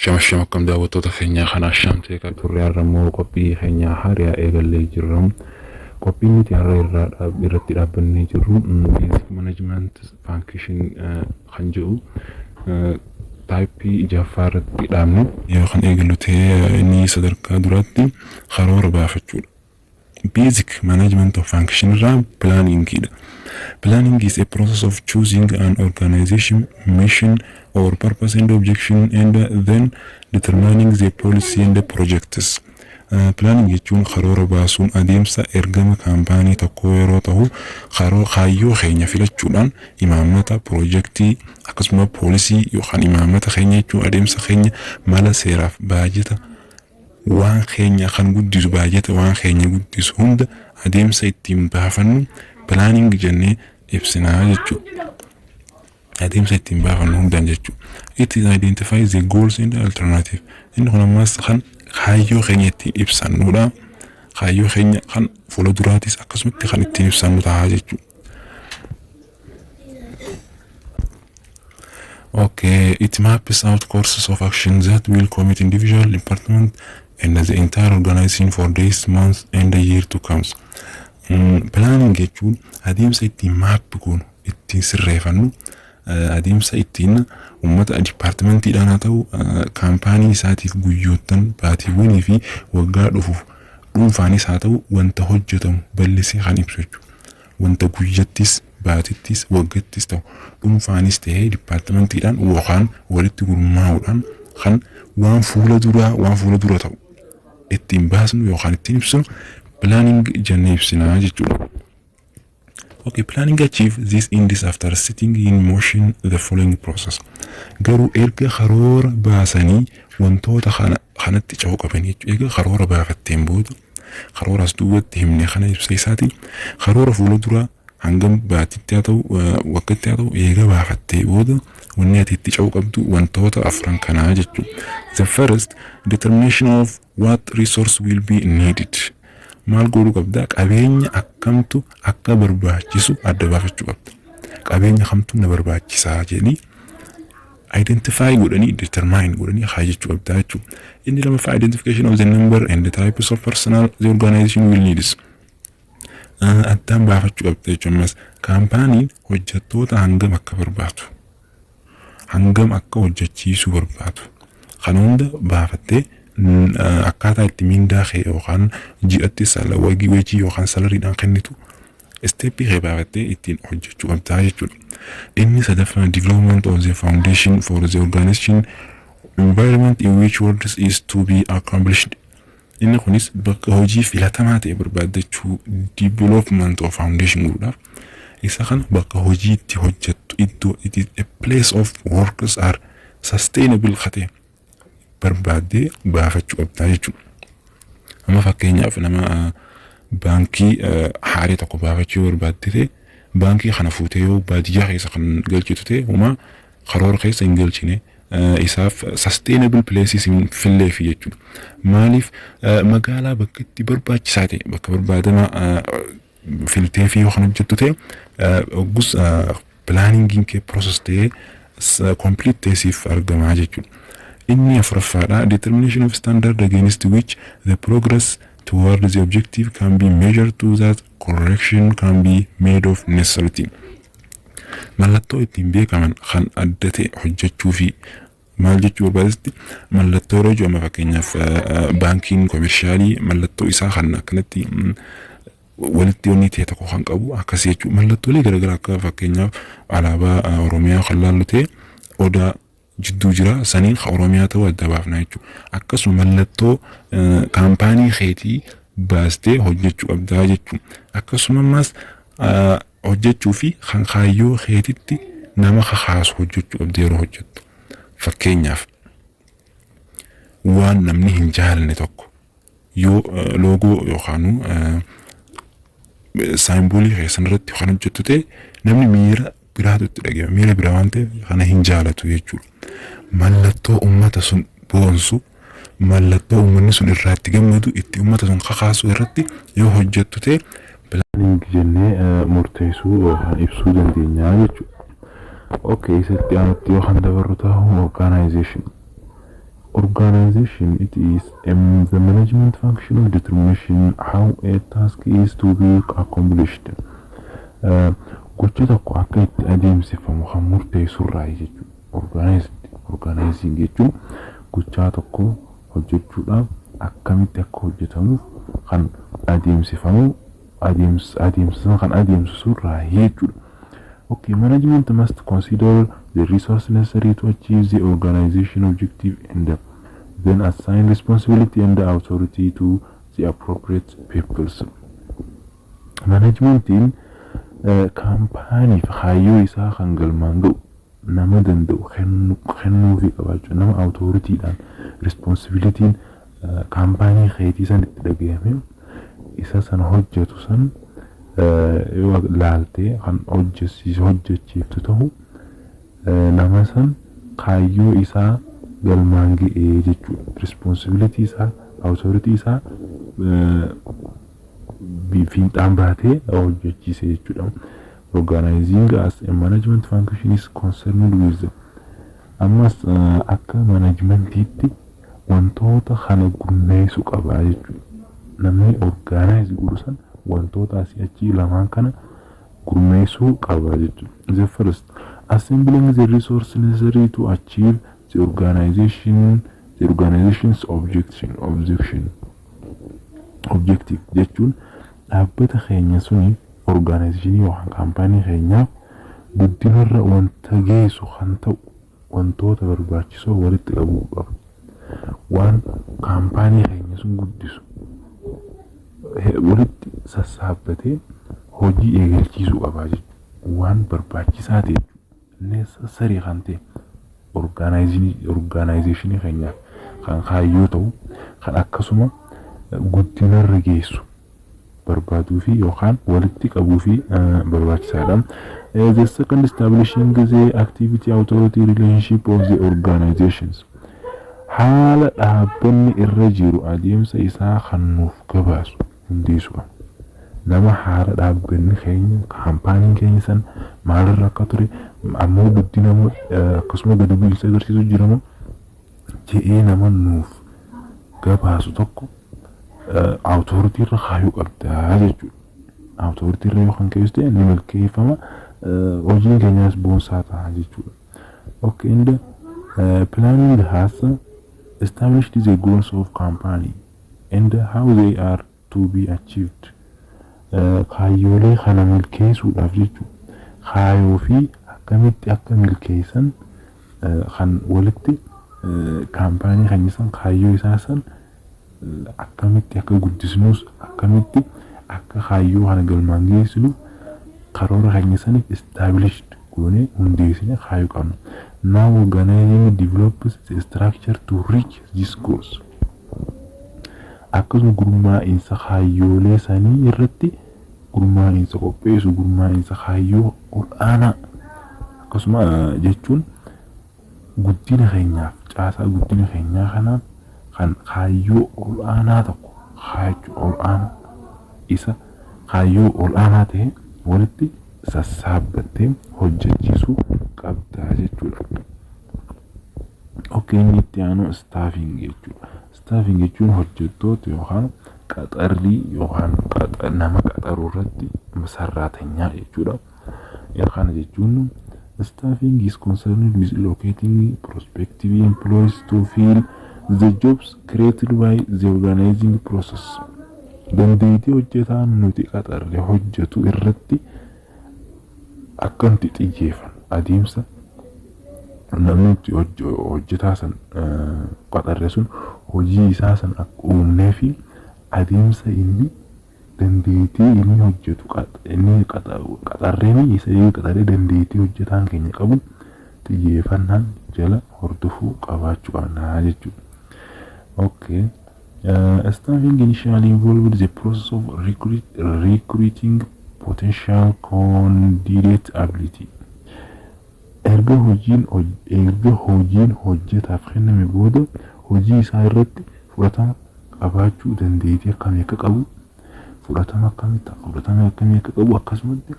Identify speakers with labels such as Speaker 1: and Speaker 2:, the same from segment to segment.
Speaker 1: Shama akkam daawwattoota keenyaa kanaa shamtee kan turre, har'a immoo qophii keenya haaraa eegallee jirra. Qophiin nuti har'a irraa irratti dhaabbannee jirru basic management function kan jedhu type jaffaa irratti dhaabne yoo kan eegallu ta'ee, inni sadarkaa duraatti karoora baafachuudha. Basic management of function irraa planningidha. Planning is a process of choosing an organization mission or purpose and objection and then determining the policy and the projects. Planning jechuun karoora baasuun adeemsa ergama kaampaanii tokkoo yeroo ta'u, kaayyoo keenya filachuudhaan imaammata, piroojeektii, akkasuma poolisii yookaan imaammata keenya jechuun adeemsa keenya, mala seeraaf baajata waan keenya kan guddisu, baajata waan keenya guddisu hunda adeemsa ittiin baafannu planning jennee ibsinaa jechuudha. Adeemsa ittiin baafannu hundaan jechuudha. It is identify the goals and alternative. Inni kun ammas kan kaayyoo keenya ittiin ibsannudha. Kaayyoo keenya kan fuula duraatis akkasumatti kan ittiin ibsannu ta'a jechuudha. Okay, it maps out courses of action that will commit individual, department and the entire organization for days, months and the year to come. Planning jechuun adeemsa ittiin map goonu, ittiin sirreeffannu, adeemsa ittiin uummata dipaartimentiidhaan haa ta'u kaampaanii isaatiif guyyoottan, baatiiwwanii fi waggaa dhufuuf dhuunfaanis haa ta'u wanta hojjetamu bal'isee kan ibsu jechuudha. Wanta guyyattis, baatittis, waggattis ta'u dhuunfaanis ta'ee dipaartimentiidhaan yookaan walitti gurmaa'uudhaan kan waan fuula duraa, waan fuula dura ta'u ittiin baasnu yookaan ittiin ibsinu planning jennee ibsinaa jechuudha. Okay, planning achieve this ends after setting in motion the following process. Garuu erga karoora baasanii wantoota kana kanatti ce'uu qaban jechuudha. Erga karoora baafatteen booda, karoora as duubatti himne kana ibsa isaati. Karoora fuula duraa hangam baatitti haa ta'u, waggaatti haa ta'u, eega baafattee booda wanni ati itti ce'uu qabdu wantoota afran kanaa jechuudha. The first, determination of what resource will be needed. Maal godhuu qabda? Qabeenya akkamtu akka barbaachisu adda baafachuu qabda. Qabeenya kamtu na barbaachisaa jedhanii identify godhanii, determine godhanii kaayachuu qabda jechuudha. Inni lammaffaa, identification of the number and the types of personnel the organization will need. Addaan baafachuu qabda jechuudha. Ammas kaampaaniin hojjettoota hangam akka barbaadu, hangam akka hojjechiisuu barbaadu kana hunda baafattee akkaataa itti mindaa kee yookaan ji'atti wagii yookaan salarydhaan kennitu step kee baafattee ittiin hojjechuu qabdaa jechuudha. Inni sadaffaan, development of the foundation for the organization environment in which work is to be accomplished. Inni kunis bakka hojii filatamaa ta'e barbaaddachuu, development of foundation godhuudhaaf isa kana bakka hojii itti hojjettu, iddoo it is a place of workers are sustainable katee barbaaddee baafachuu qabdaa jechuudha. Amma fakkeenyaaf nama baankii haaree tokko baafachuu barbaadde ta'e, baankii kana fuutee yoo baadiyyaa keessa kan galchitu ta'e, homaa karoora keessa hin galchine, isaaf sustainable places hin filleefi jechuudha. Maaliif magaalaa bakka itti barbaachisaa ta'e, bakka barbaadamaa filtee fi yoo kan hojjettu ta'e, oggus planningiin kee process ta'ee complete ta'ee siif argamaa jechuudha. Inni afuraffaadha, determination of standard against which the progress toward the objective can be measured to that correction can be made of necessity. Mallattoo ittiin beekaman kan adda ta'e hojjechuu fi maal jechuu barbaadetti, mallattoo yeroo jiru, amma fakkeenyaaf baankiin commercial mallattoo isaa kan akkanatti walitti wanni ta'e tokko kan qabu akkasii jechuudha. Mallattoolee garaagaraa akka fakkeenyaaf alaabaa Oromiyaa kan laallu ta'e, odaa jidduu jira, saniin kan Oromiyaa ta'uu adda baafna jechuudha. Akkasuma mallattoo kaampaanii keetii baastee hojjechuu qabdaa jechuudha. Akkasuma ammas hojjechuu fi kan kaayyoo keetitti nama kakaasu hojjechuu qabda yeroo hojjettu. Fakkeenyaaf waan namni hin jaallanne tokko yoo logo yookaan symbol keessan irratti kan hojjettu ta'e, namni miira biraatu itti dhaga'ama. Miira biraa waan ta'eef kana hin jaalatu jechuudha. Mallattoo uummata sun boonsu, mallattoo uummanni sun irraa itti gammadu, itti uummata sun kakaasu irratti yoo hojjettu ta'e, planning jennee murteessuu yookaan ibsuu dandeenya jechuudha. Okay, isatti aanutti yoo kan dabarru ta'u, organization. Organization, it is the management function of determination how a task is to be accomplished. Gocha tokko akka itti adeemsifamu kan murteessurraa jechuudha. Organized, organizing jechuun gochaa tokko hojjechuudhaaf akkamitti akka hojjetamuuf kan adeemsifamu, adeemsa kan adeemsisurraa jechuudha. Okay, management must consider the resource necessary to achieve the organization objective and then assign responsibility and authority to the appropriate peoples. Managementiin kaampaaniif kaayyoo isaa kan galmaan ga'u nama danda'u kennuufii qabaachuu, nama authorityidhaan responsibilityn kaampaanii keetii san itti dhagahame isa sana hojjetu san yoo laaltee kan hojjechiisu hojjechiiftu ta'u, nama san kaayyoo isaa galmaan ga'ee jechuudha. Responsibility isaa, authority isaa fiixaan baatee hojjechiise jechuudha. Organizing as a management function is concerned with, ammas akka managementiitti wantoota kana gurmeessuu qaba jechuudha. Namni organize godhu san wantoota asii achii lamaan kana gurmeessuu qaba jechuudha. The first, assembling the resource necessary to achieve the organization's objection objective jechuun dhaabbata keenya suni, organizationii yookaan kaampaanii keenyaaf guddinarra wanta geessu kan ta'u wantoota barbaachisoo walitti qabuu qaba. Waan kaampaanii keenya sun guddisu walitti sassaabbatee hojii eegalchiisuu qaba jechuudha. Waan barbaachisaa ta'e, necessary kan ta'e, organizationii keenyaaf kan kaayyoo ta'u, kan akkasuma guddinarra geessu barbaaduu fi yookaan walitti qabuu fi barbaachisaadha. The second, establishing the activity authority relationship of the organizations. Haala dhaabbanni irra jiru adeemsa isaa kan nuuf gabaasu hundeessuudha. Nama haala dhaabbanni keenya, kaampaaniin keenya san maalirra akka ture, ammoo guddina moo akkasuma gadi bu'iinsa agarsiisu jira moo je'ee nama nuuf gabaasu tokko authority irra kaayuu qabdaa jechuudha. Authority irra yoo kan keessu ta'e ni milkeeffama, hojiin keenyaas boonsaa ta'a jechuudha. Okay, and planning has established the goals of company and how they are to be achieved. Kaayyoolee kana milkeessuudhaaf jechuudha. Kaayyoo fi akkamitti akka milkeessan kan walitti kaampaanii keenya san kaayyoo isaa san akkamitti akka guddisnus, akkamitti akka kaayyoo kana galmaan geessinu karoora keenya saniif established goonee hundeessine kaayyoo qabna. Now organizing develops the structure to reach these goals. Akkasuma gurmaa'insa kaayyoolee sanii irratti gurmaa'insa qopheessu, gurmaa'insa kaayyoo ol'aanaa akkasuma jechuun guddina keenyaaf, caasaa guddina keenyaa kanaaf kan kaayyoo ol'aanaa tokko kaayachuu, ol'aanaa isa kaayyoo ol'aanaa ta'e walitti sassaabbattee hojjechiisuu qabdaa jechuudha. Okay, inni itti aanu staffing jechuudha. Staffing jechuun hojjettoota yookaan qaxarrii yookaan nama qaxaruu irratti sarraatanyaa jechuudha. Kana jechuun staffing is concerned with locating prospective employees to fill the jobs created by the organizing process. Dandeettii hojjetaan nuti qaxarre hojjetu irratti akka nuti xiyyeeffannu, adeemsa namni nuti hojjetaa san qaxarre sun hojii isaa san akka uumnee fi adeemsa inni dandeettii inni hojjetu inni qaxarreen isa qaxaree dandeettii hojjetaan keenya qabu xiyyeeffannaan jala hordofuu qabaachuu qabna jechuudha. Okay. Staffing initially involved the process of recruiting potential candidate ability. Erga hojiin hojjetaaf kenname booda hojii isaa irratti fudhatama qabaachuu, dandeettii akkamii akka qabu, fudhatama akkamii akka qabu, akkasumatti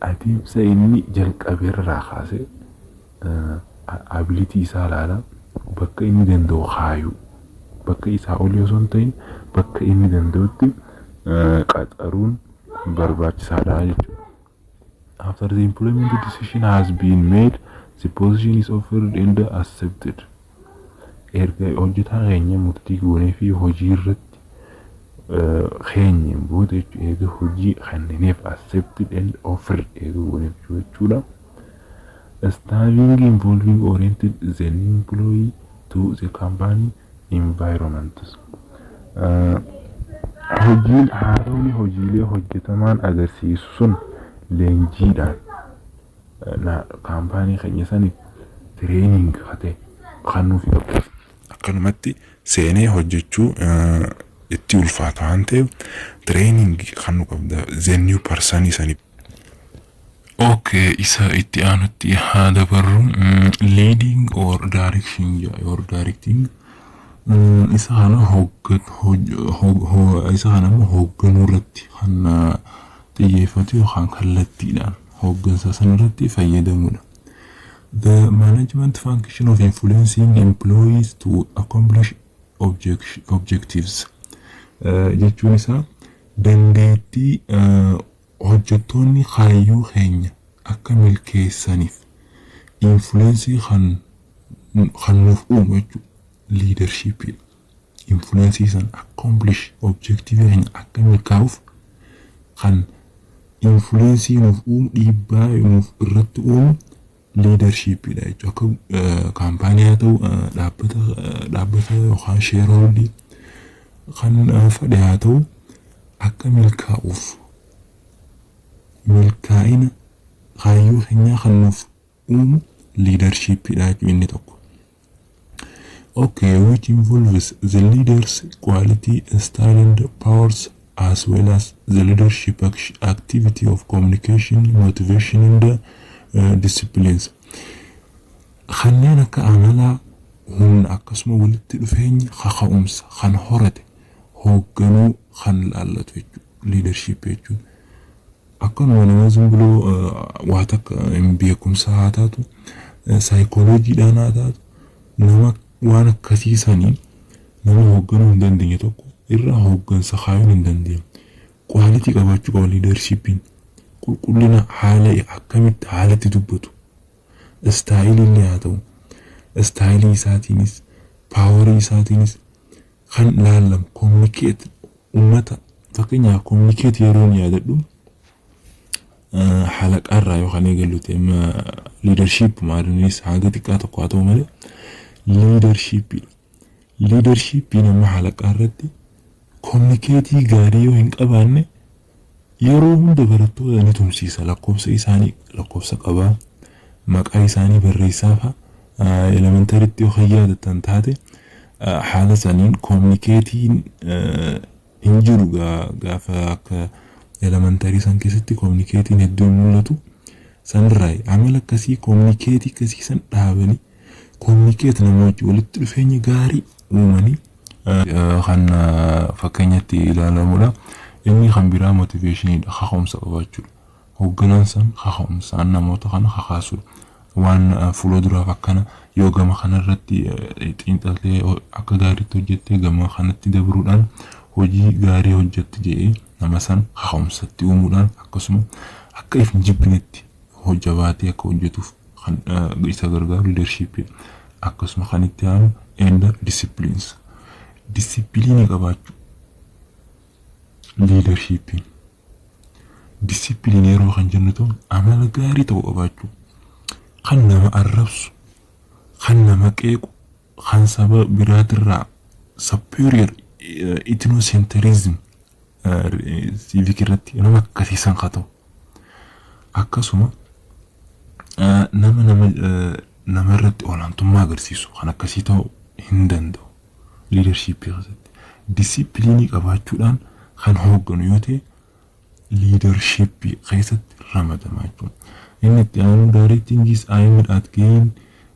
Speaker 1: adeemsa inni jalqabeerraa kaasee ability isaa ilaala. Bakka inni danda'u kaayuu, bakka isaa olii osoo hin ta'in bakka inni danda'utti qaxaruun barbaachisaadha jechuudha. After the employment decision has been made, the position is offered and accepted. Erga hojjetaa keenya murtii goonee fi hojii irratti keenyeen booda jechuudha, eega hojii kennineef, accepted and offered eega gooneef jechuudha. Staffing involving oriented the new employee to the company environment. Hojiin haaromni hojiilee hojjetamaan agarsiisu sun leenjiidhaan kaampaanii keenya saniif training ta'e kan nuuf qabu. Akkanumatti seenee hojjechuu itti ulfaata waan ta'eef, training kan nu qabda the new person saniif. Okay, isa itti aanutti haa dabarru. Leading or direction or directing, isa kana isa kana immoo hoogganuu irratti kan xiyyeeffatu yookaan kallattiidhaan hooggansa sana irratti fayyadamudha. The management function of influencing employees to accomplish objectives jechuun isaa dandeettii hojjettoonni kaayyoo keenya akka milkeessaniif influence kan nuuf uumu jechuudha. Leadership influence san accomplish objective keenya akka milkaa'uuf kan influence nuuf uumu, dhiibbaa nuuf irratti uumu leadershipidha jechuudha. Akka kaampaanii haa ta'u, dhaabbata yookaan shareholder kan fedhe haa ta'u, akka milkaa'uuf milkaa'ina kaayyoo keenyaa kan nuuf uumu leadershipidha jechuudha inni tokko. Okay, which involves the leader's quality, style and powers, as well as the leadership activity of communication, motivation and disciplines. Kanneen akka amalaa, humna, akkasuma walitti dhufeenya, kaka'umsa kan horate hoogganuu kan laallatu jechuudha. Leadership jechuun. Akkanuma nama ዝም waa takka beekumsa haa taatu, saayikooloojiidhaan haa taatu, nama waan akkasii saniin nama hoogganuu hin dandeenye tokko irra hooggansa kaayuun hin dandeenye. Quality qabaachuu qaba leadershipiin. Qulqullina haala akkamitti haalatti dubbatu. Style illee haa ta'u. Style isaatiinis, power isaatiinis kan laallamu communicate uummata. Fakkeenyaaf, communicate yeroo yaadadhu, halaqaarraa yookaan eegallu ta'e, leadership maaliinis haga xiqqaa tokko haa ta'u malee leadershipidha. Leadershipiin amma halaqaa irratti communicate gaarii yoo hin qabaanne, yeroo hunda barattoota ni tumsiisa. Lakkoofsa isaanii, lakkoofsa qabaa, maqaa isaanii barreessaa fa'a, elementarytti yoo yaadattan taate, haala saniin communicateiin hin jiru. Gaafa akka elementary san keessatti communicateiin hedduu hin mul'atu. Sanirraa amala akkasii, communicate akkasii san dhaabanii, communicate nama wajjin walitti dhufeenya gaarii uumanii kan fakkeenyatti ilaalamudha. Inni kan biraa motivationiidha, kaka'umsa qabaachuudha. Hoogganaan san kaka'umsaan namoota kana kakaasudha. Waan fuula duraaf akkana yoo gama kanarratti xiinxaltee akka gaariitti hojjettee, gama kanatti dabruudhaan hojii gaarii hojjetti jedhee nama san kaka'umsatti uumuudhaan, akkasuma akka if hin jibbinetti jabaatee akka hojjetuuf kan isa gargaaru leadership. Akkasuma kan itti aanu and disciplines, discipline qabaachuu. Leadershipiin discipline yeroo kan jennu ta'u, amala gaarii ta'u qabaachuu, kan nama arrabsu, kan nama qeequ, kan saba biraatirraa superior, ethnocentrism, civic irratti nama akkasiisan haa ta'u, akkasuma nama nama irratti olaantummaa agarsiisu kan akkasii ta'uu hin danda'u. Leadership keessatti discipline qabaachuudhaan kan hoogganu yoo ta'e, leadership keessatti ramadama jechuudha. Inni itti aanu directing is aimed at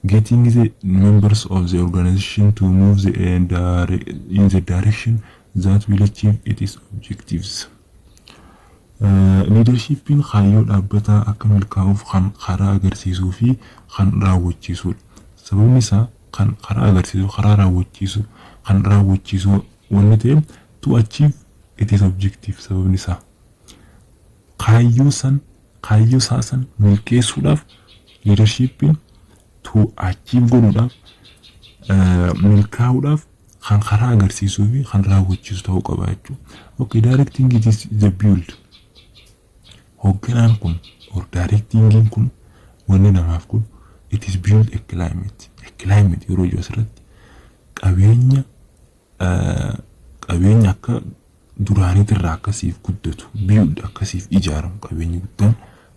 Speaker 1: getting the members of the organization to move in the direction that will achieve its objectives. Leadershipiin kaayyoo dhaabbataa akka milkaa'uuf kan karaa agarsiisuu fi kan raawwachiisudha. Sababni isaa Kan karaa agarsiisu, karaa raawwachiisu, kan raawwachiisu wanni ta'e to achieve its objective. Sababni isaa kaayyoo san, kaayyoo isaa san milkeessuudhaaf, leadershipiin to achieve godhuudhaaf, milkaa'uudhaaf kan karaa agarsiisuu fi kan raawwachiisu ta'uu qaba jechuudha. Okay, directing, it is the build. Hoogganaan kun or directingiin kun wanni namaaf kun it is build a climate. A climate yeroo jiru asirratti qabeenya akka duraaniitirraa akkasiif guddatu, build akkasiif ijaaramu, qabeenyi guddaan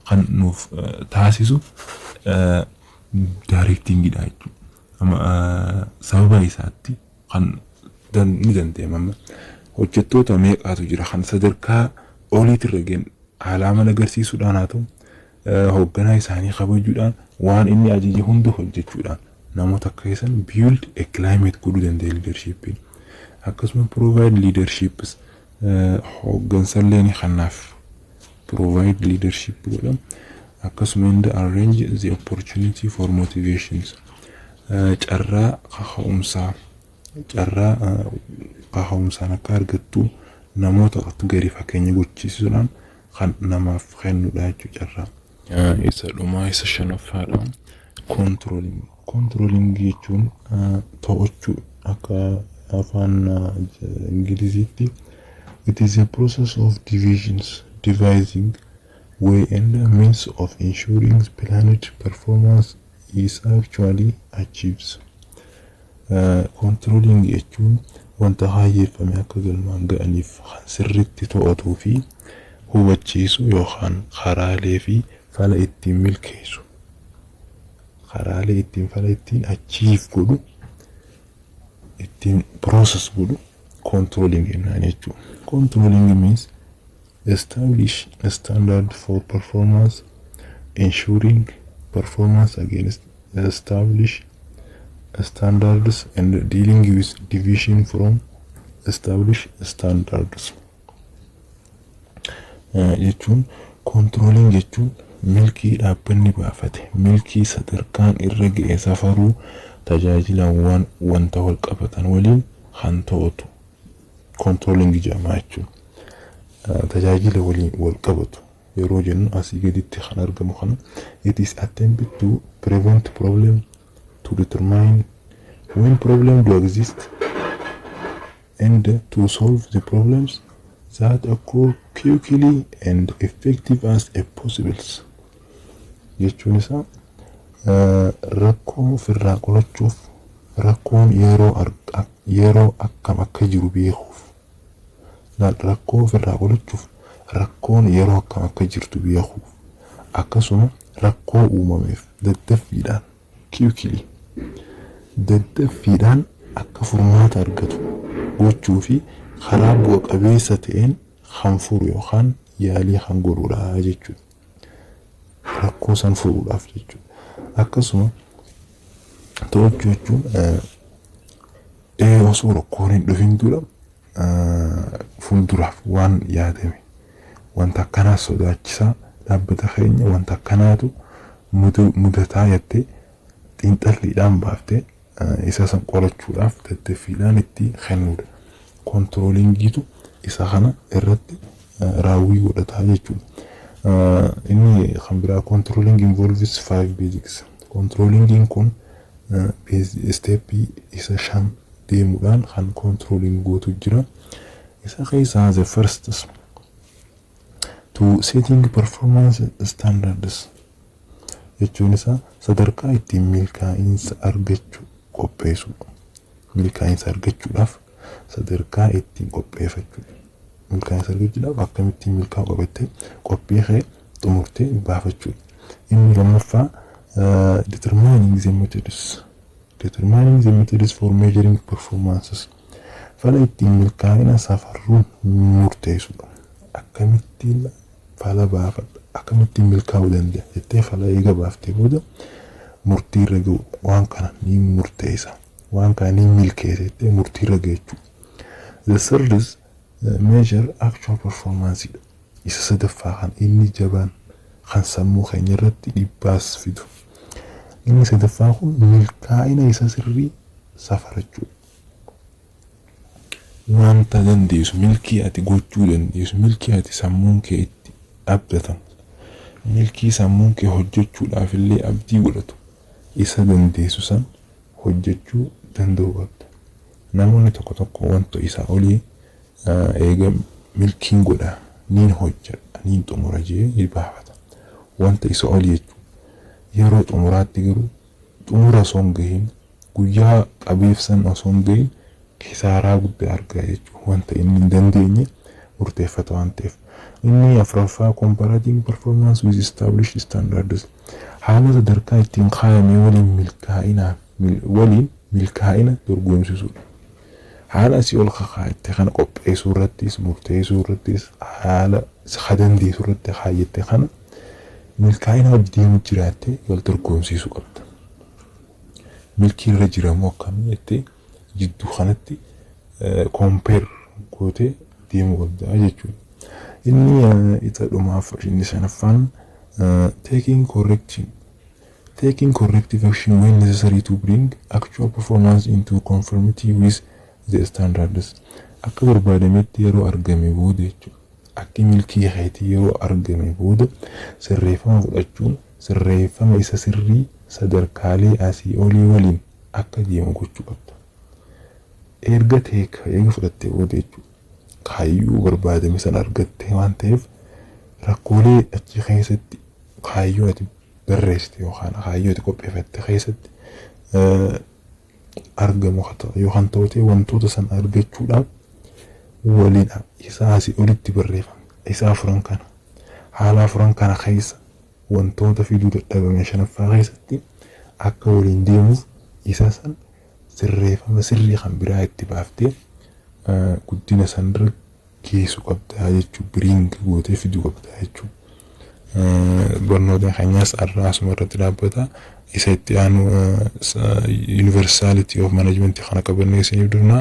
Speaker 1: kan nuuf taasisu directingidha jechuudha. Amma sababa isaatti kan ni danda'ama. Amma hojjettoota meeqaatu jira kan sadarkaa oliitirra ga'an haala amala agarsiisuudhaan haa ta'u, hoogganaa isaanii kabajuudhaan, waan inni ajaje hunda hojjechuudhaan namoota akka isaan build a climate godhuu danda'a leadershipiin. Akkasuma provide leaderships, hooggansallee ni kennaaf, provide leadership godha. Akkasuma and arrange the opportunity for motivations, carraa kaka'umsaa, carraa kaka'umsaan akka argattu namoota gadi fakkeenya gochisiisuudhaan kan namaaf kennudha jechuudha carraa. Isa dhumaa, isa shanaffaadha. Controlling. Controlling jechuun to'achuu akka afaan Ingiliziitti. It is a process of divisions, devising way and means of ensuring planned performance is actually achieved. Controlling jechuun wanta kaayyeeffame akka galmaan ga'aniif kan sirriitti to'atuu fi hubachiisu yookaan karaalee fi fala ittiin milkeessu. Karaalee ittiin fala ittiin achieve godhu, ittiin process godhu controlling jennaan jechuudha. Controlling means establish a standard for performance, ensuring performance against established standards and dealing with deviation from established standards. Jechuun controlling jechuun milkii dhaabbanni baafate, milkii sadarkaan irra ga'e safaruu, tajaajilawwan wanta wal qabatan waliin kan to'atu controlling jedhama jechuudha. Tajaajila waliin wal qabatu yeroo jennu asii gaditti kan argamu kana, it is attempt to prevent problem, to determine when problem do exist and to solve the problems that occur quickly and effective as a possible. Jechuun isaa rakkoo ofirraa qolachuuf, rakkoon yeroo akkam akka jiru beekuuf, rakkoo ofirraa qolachuuf, rakkoon yeroo akkam akka jirtu beekuuf, akkasuma rakkoo uumameef daddaffiidhaan, quickly, daddaffiidhaan akka furmaata argatu gochuu fi karaa bu'a qabeessa ta'een kan furu yookaan yaalii kan godhudha jechuudha. Rakkoo san furuudhaaf jechuudha. Akkasuma to'achuu jechuun osoo rakkoon hin dhufin dura fuulduraaf waan yaadame, wanta akkanaa sodaachisaa dhaabbata keenya, wanta akkanaatu mudataa jettee xiinxalliidhaan baaftee isa san qolachuudhaaf daddaffiidhaan itti kennuudha. Controllingiitu isa kana irratti raawwii godhataa jechuudha. Inni kan biraa controlling involves five basics. Controllingiin kun steppii isa shan deemuudhaan kan controlling gootu jira. Isa keessaa the first to setting performance standards jechuun isaa sadarkaa ittiin milkaa'insa argachuu qopheessuudha. Milkaa'insa argachuudhaaf sadarkaa ittiin qopheeffachuudha. Milkaa'insa argachuudhaaf akkamittiin milkaa'u qabattee qophii kee xumurtee baafachuudha. Inni lammaffaa determining the methods. Determining the methods for measuring performances. Fala ittiin milkaa'ina safarruun murteessudha. Akkamittiin fala baafadha, akkamittiin milkaa'uu danda'a jettee fala eega baaftee booda murtii irra ga'u, waan kana ni murteessa, waan kana ni milkeessa jettee murtii irra ga'u. The third is measure actual performance. Isa sadaffaa kan inni jabaan kan sammuu keenya irratti dhibbaas fidu. Inni sadaffaa kun milkaa'ina isa sirrii safarachuudha. Wanta dandeessu, milkii ati gochuu dandeessu, milkii ati sammuun kee itti abdatan, milkii sammuun kee hojjechuudhaaf illee abdii godhatu, isa dandeessu san hojjechuu danda'uu qabda. Namoonni tokko tokko wanta isaa olii eega milkiin godha, niin hojjedha, niin xumura jee ni baafata. Wanta isa olii jechuudha. Yeroo xumuraatti garuu xumura osoo hin gahin, guyyaa qabeef san osoo hin gahin kisaaraa guddaa argaa jechuudha. Wanta inni hin dandeenye murteeffata waan ta'eef. Inni afuraffaa comparative performance with established standards. Haala sadarkaa ittiin kaayame waliin milkaa'ina waliin milkaa'ina dorgomsiisuudha. Haala asii ol kakaa'atte kana qopheessuu irrattis, murteessuu irrattis, haala dandeessuu irratti kaayyatte kana milkaa'ina hojii deemu jiraattee wal dorgomsiisuu qabda. Milkii irra jiramoo akkamii jettee jidduu kanatti compare gootee deemuu qabda jechuudha. Inni isa dhumaaf inni shanaffaan taking corrective action when necessary to bring actual performance into conformity with the standards. Akka barbaadametti yeroo argame booda jechuudha. Akki milkii keetii yeroo argame booda sirreeffama fudhachuun sirreeffama isa sirrii sadarkaalee asii olii waliin akka deemu gochuu qabda. Erga teeka eega fudhattee booda jechuudha. Kaayyoo barbaadame sana argattee waan ta'eef, rakkoolee achi keessatti kaayyoo ati barreessite yookaan kaayyoo ati qopheeffatte keessatti argamu yookaan ta'u wantoota sana argachuudhaaf waliin isaa asii olitti barreeffame isa afuran kana, haala afuran kana keessa wantoota fiduu dadhabame shanaffaa keessatti akka waliin deemuuf isa san sirreeffama sirrii kan biraa itti baaftee guddina sanirra geessu qabda jechuudha. Bring gootee fiduu qabda jechuudha. Barnoota keenyaas har'a asuma irratti dhaabbata. Isa itti aanu universality of management kana qabannee isiniif dhufna.